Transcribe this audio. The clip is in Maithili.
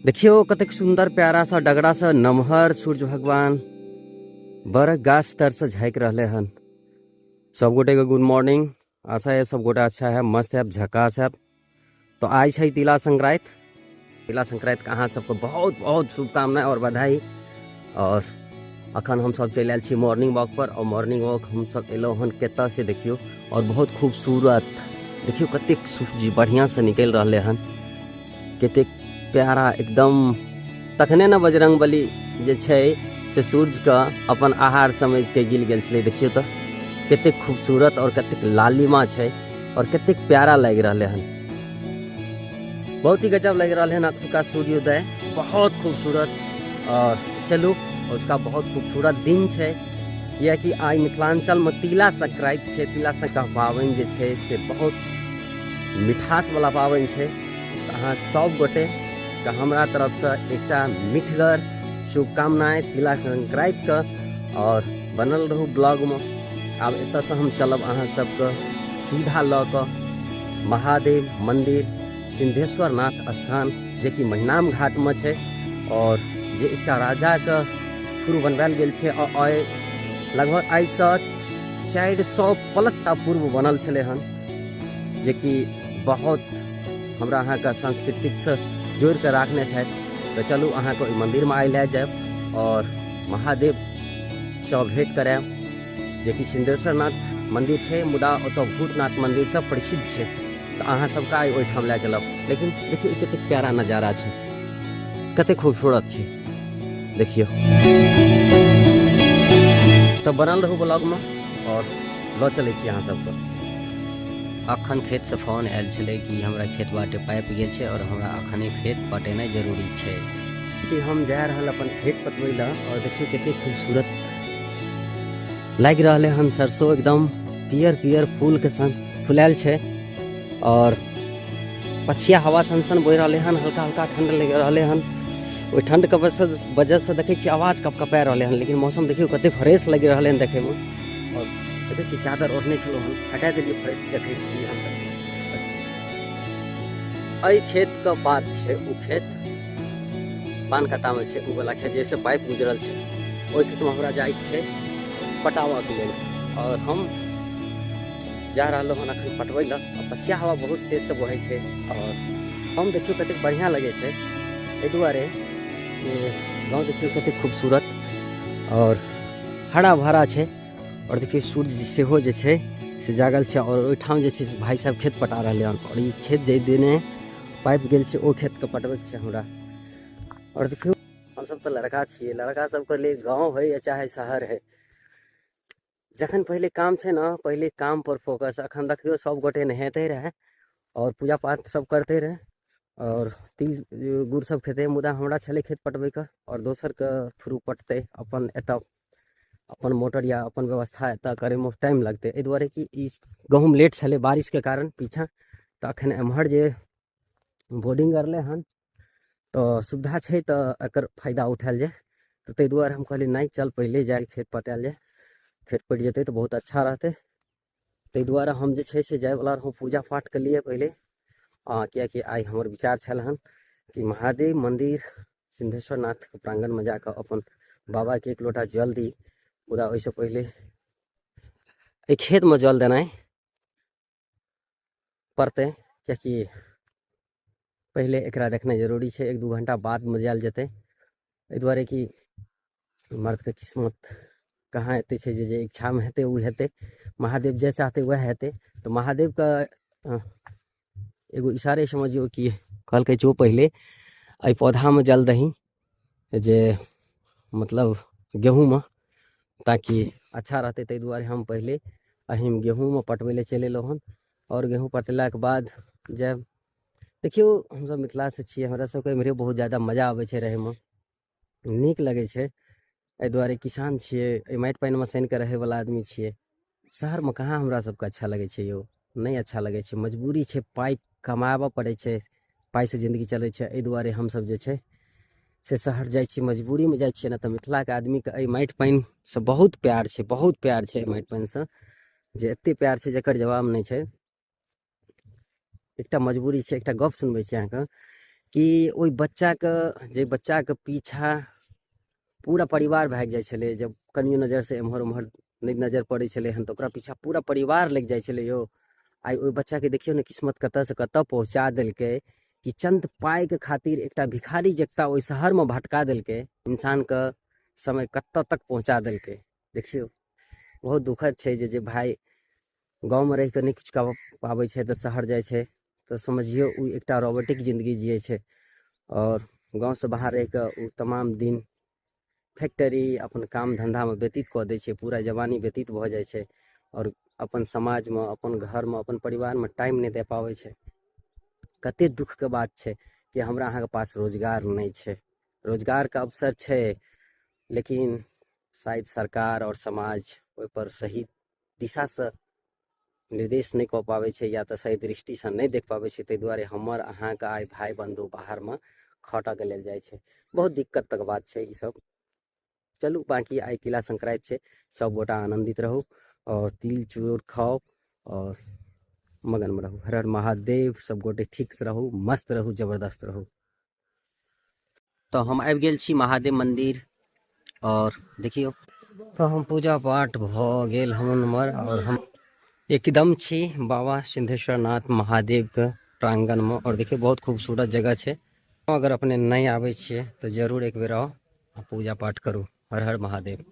देखियौ कतेक सुन्दर प्यारा सा डगरा सा नमहर सूर्य भगवान बड़ गाछ तर से झाँकि रहले हन। सब गोटे के गुड मॉर्निंग, आशा है सब गोटे अच्छा है, मस्त है, झकास है। तो आइ छै तिला संक्रांति। तिला संक्रांति के अहाँ सबके बहुत बहुत शुभकामना और बधाई। और अखन हम सब चलि आयल छी मॉर्निंग वॉक पर, और मॉर्निंग वॉक हम सब एलहुँ हन कतऽ से देखियौ, और बहुत खूबसूरत देखियौ कतेक सूर्य बढ़िआँ से निकलि रहलै हन, कतेक प्यारा एकदम। तखने ने बजरंगबली जे छै से सूर्यके अपन आहार समझिके गिल गेल छलै। देखियौ तऽ कतेक खूबसूरत और कतेक लालिमा छै और कतेक प्यारा लागि रहलै हन, बहुत ही गजब लागि रहलै हन अखुनका सूर्योदय, बहुत खूबसूरत। और चलू उसका बहुत खूबसूरत दिन छै, कियाकि आइ मिथिलांचलमे तिला संक्रांति छै। तिला संक्रांति पाबनि जे छै से बहुत मिठासवला पाबनि छै। तऽ अहाँ सब गोटे के हमरा तरफसँ एकटा मिठगर शुभकामनाएं तिला संक्रांतिके, और बनल रहू ब्लॉगमे। आब एतऽसँ हम चलब अहाँ सबके सीधा लऽ कऽ महादेव मन्दिर सिद्धेश्वर नाथ स्थान, जेकि महिनाम घाटमे छै, और जे एकटा राजाके थ्रू बनवायल गेल छै, और आइ लगभग आइसँ 400 प्लस पूर्व बनल छलै हन, जेकि बहुत हमरा अहाँके सांस्कृतिकसँ जोड़िके राखने छथि। तऽ चलू अहाँके ओहि मन्दिरमे आइ लए जायब और महादेवसँ भेँट करायब, जेकि सिद्धेश्वर नाथ मन्दिर छै, मुदा ओतऽ भूतनाथ मन्दिरसँ प्रसिद्ध छै। तऽ अहाँ सबके आइ ओहिठाम लए चलब। लेकिन देखियौ कतेक प्यारा नजारा छै, कतेक खूबसूरत छै, देखियौ। तऽ बनल रहू ब्लॉगमे और लऽ चलै छी अहाँ सबके। अखन खेतसँ फोन आयल छलै कि हमरा खेत बाटे पाइप गेल छै और हमरा अखने खेत पटेनाइ जरूरी छै। कि हम जा रहल अपन खेत पटबै लए, और देखियौ कतेक खूबसूरत लागि रहल हन सरसों, एकदम पियर पियर फूल के संग फुलायल छै, और पछिया हवा सन सन बहि रहलै हन, हल्का हल्का ठंड लागि रहलै हन। ओहि ठंड के वजह से देखै छियै आवाज कपकपा रहलै हन, लेकिन मौसम देखियौ कतेक फ्रेश लागि रहलै हन देखैमे। और देखै छियै चादर ओढ़ने छलहुँ हन, हटा देलियै, फ्रेश देखै छियै हम। एहि खेतके बात छै, ओ खेत पानकतामे छै, ओ वाला खेत जैसे पाइप गुजरल छै, ओहि खेतमे हमरा जाइके छै पटाबऽके लेल, और हम जा रहलहुँ हन अखन पटबै लए। और पछिया हवा बहुत तेजसँ बहै छै, और हम देखियौ कतेक बढ़िआँ लगै छै, एहि दुआरे कि गाँव देखियौ कतेक खूबसूरत और हरा भरा छै। और देखियौ सूर्य सेहो जे छै से जागल छै, और ओहिठाम जे छै से भाइ साहब खेत पटा रहलै हन, और ई खेत जाहि देने पाइप गेल छै ओ खेतके पटबैके छै हमरा। और देखियौ हमसब तऽ लड़का छियै, लड़का सबके लेल गाँव होइ या चाहे शहर होइ, जखन पहिले काम छै ने पहिले काम पर फोकस। अखन देखियौ सब गोटे नहेते रहै और पूजा पाठ सब करते रहै और तिल गुड़ सब खेतै, मुदा हमरा छलै खेत पटबैके और दोसरके थ्रू पटतै, अपन एतऽ अपन मोटर या अपन व्यवस्था एतऽ करैमे टाइम लगतै। एहि दुआरे कि ई गहूँम लेट छलै बारिशके कारण पीछा, तऽ अखन एम्हर जे बोर्डिंग करलै हन तऽ सुविधा छै, तऽ एकर फायदा उठायल जाय। तऽ ताहि दुआरे हम कहलियै नहि चल पहिले जाय खेत पटायल जाय, खेत पटि जेतै तऽ बहुत अच्छा रहतै। ताहि दुआरे हम जे छै से जायवला रहौँ पूजा पाठके लिए पहिले, किएकि आइ हमर विचार छल हन कि महादेव मन्दिर सिद्धेश्वर नाथके प्राङ्गणमे जाकऽ अपन बाबाके एक लोटा जल दी, मुदा ओहिसँ पहिले एहि खेतमे जल देनाइ पड़तै, किएकि पहिले एकरा देखनाइ जरूरी छै। 1-2 घंटा बादमे जायल जेतै, एहि दुआरे कि मर्दके किस्मत कहाँ एते छै जे इच्छामे हेतै ओ हेतै, महादेव जे चाहतै वएह हेतै। तऽ महादेवके एगो इशारे समझियौ कि कहलकै जो पहिले एहि पौधामे जल दही, जे मतलब गेहूँमे, ताकि अच्छा रहतै। ताहि दुआरे हम पहिले एहिमे गेहूँमे पटबै लए चलि एलहुँ हन, और गेहूँ पटेलाके बाद जायब। देखियौ हमसब मिथिलासँ छियै, हमरा सबके एम्हरे बहुत ज्यादा मजा आबै छै रहैमे, नीक लगै छै। एहि दुआरे किसान छियै, एहि माटि पानिमे सनिके रहैवला आदमी छियै। शहरमे कहाँ हमरा सबके अच्छा लगै छै यौ, नहि अच्छा लगै छै, मजबूरी छै, पाइ कमाबऽ पड़ै छै, पाइसँ जिन्दगी चलै छै। एहि दुआरे हमसब जे छै से शहर जाइ छियै, मजबूरीमे जाइ छियै, नहि तऽ मिथिलाके आदमीके एहि माटि पानिसँ बहुत प्यार छै, बहुत प्यार छै एहि माटि पानिसँ, जे एते प्यार छै जकर जवाब नहि छै। एकटा मजबूरी छै। एकटा गप सुनबै छी अहाँके कि ओहि बच्चाके, जे बच्चाके पीछा पूरा परिवार भागि जाइ छलै, जब कनियो नजरसँ एम्हर ओम्हर नहि नजर पड़ै छलै हन तऽ ओकरा पीछा पूरा परिवार लागि जाइ छलै यौ। आइ ओहि बच्चाके देखियौ ने किस्मत कतऽसँ कतऽ पहुँचा देलकै कि चंद पाइके खातिर एकटा भिखारी जकता ओहि शहरमे भटका देलकै। इंसानके समय कतऽ तक पहुँचा देलकै देखियौ। बहुत दुखद छै जे जे भाय गाँवमे रहिकऽ नहि किछु कऽ पाबै छै तऽ शहर जाइ छै, तऽ समझियौ ओ एकटा रोबोटिक जिन्दगी जियै छै। आओर गाँवसँ बाहर रहिकऽ ओ तमाम दिन फैक्टरी अपन काम धन्धामे व्यतीत कऽ दै छै, पूरा जवानी व्यतीत भऽ जाइ छै आओर अपन समाजमे, अपन घरमे, अपन परिवारमे टाइम नहि दऽ पाबै छै। कते दुखके बात छै कि हमरा अहाँके पास रोजगार नहि छै। रोजगारके अवसर छै, लेकिन शायद सरकार आओर समाज ओहिपर सही दिशासँ निर्देश नहि कऽ पाबै छै या तऽ सही दृष्टिसँ नहि देख पाबै छै। ताहि दुआरे हमर अहाँके आइ भाय बन्धु बाहरमे खटऽके लेल जाइ छै। बहुत दिक्कतक बात छै ईसब। चलू बाँकी आइ तिला संक्रान्ति छै, सब गोटा आनन्दित रहू आओर तिल चूर खाउ आओर मगनमे रहू। हर हर महादेव। सब गोटे ठीकसँ रहू, मस्त रहू, जबरदस्त रहू। तऽ हम आबि गेल छी महादेव मन्दिर आओर देखियौ तऽ हम पूजा पाठ भऽ गेल हमर आओर हम एकदम छी बाबा सिद्धेश्वर नाथ महादेवके प्रांगणमे। आओर देखियौ बहुत खूबसूरत जगह छै। अगर अपने नहि आबै छियै तऽ जरूर एक बेर आउ आ पूजा पाठ करू। हर हर महादेव।